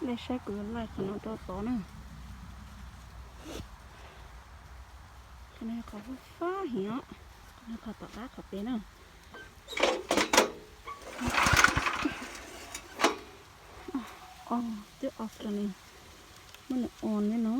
Nej saib kuv yuav laij qhov no rau tod na. Qhov no yog qhov fab fab heev os. Qhov no qhov tom qab qhov pem na. Twb off rau ni, muab nws on li no.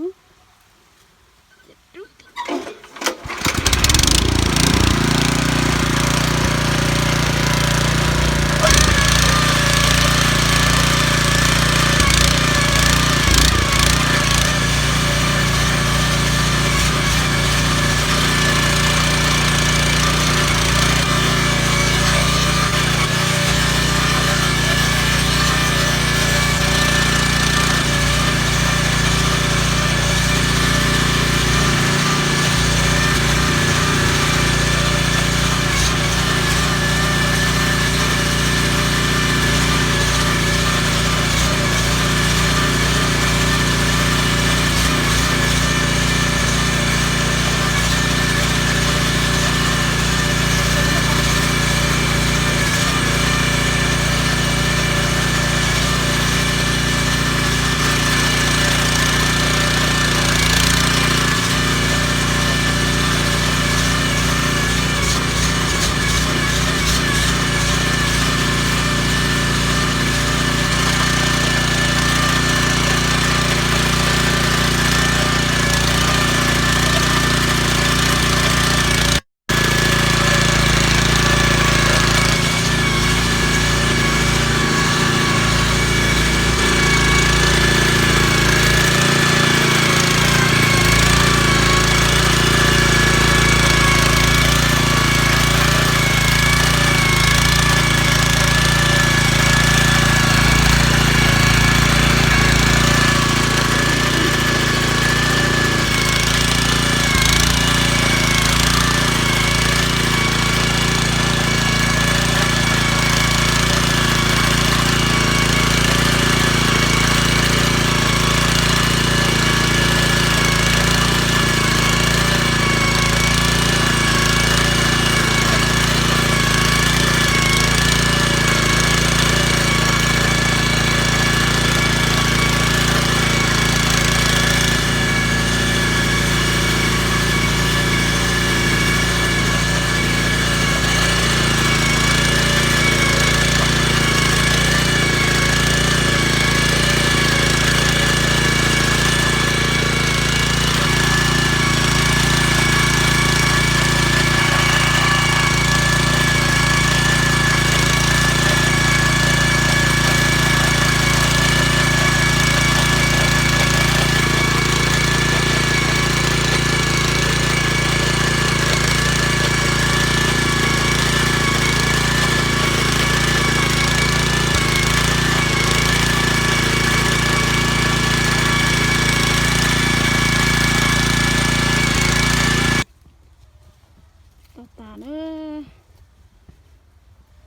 Tau tas na,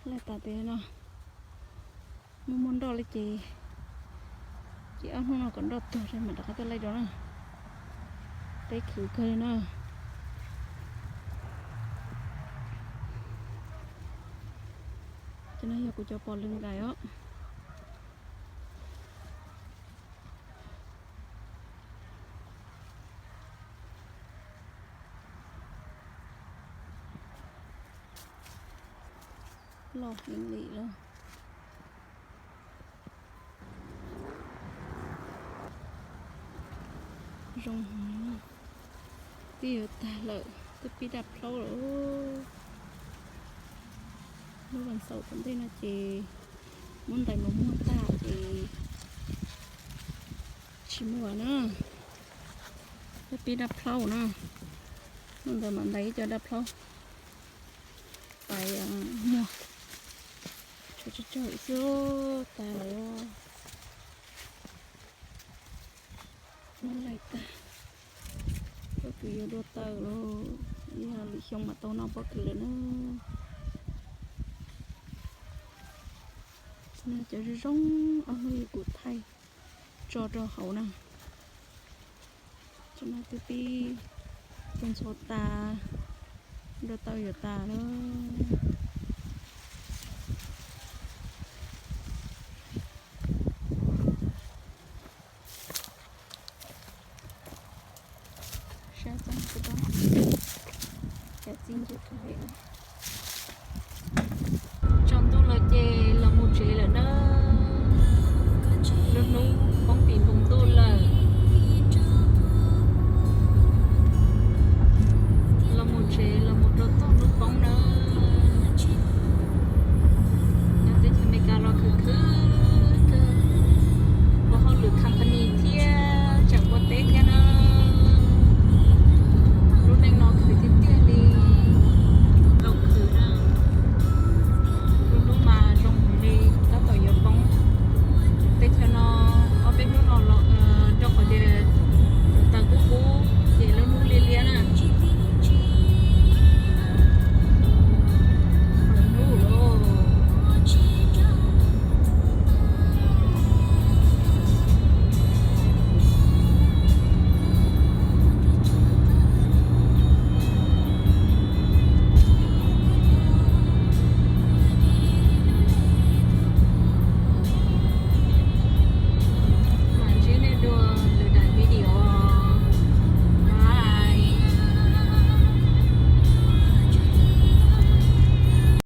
laij tas tias no, muaj muaj nroj li ces, ces ob hnub no kom nroj tuag tso mam rov qab tuaj laij dua na. Teb khwv kawg li na. Cov no yog kuv cov pos lwm nkais os. Loj heev li lawm. Zoo heev, twb yuav tag lawm, twb pib daj plaub lawm. Lub vas xaum tom ntej no ces muab ntais mas muag tag ces tsis muaj na. Twb pib daj plaub na, hnub ntawd mam ntais ib co daj plaub pais muag. Tshuav tsawg tsawg xwb, tas lawm. Muab laij tag, pob kws yuav dua taw lawm, yog lwm xyoo mam tau noj pob kws lawm na. Cov zoo zoo, ob hnub kuv thaij tso rau hauv na. Cov no twb pib ntxhov ntxhov tas, dua taw yuav tas lawm.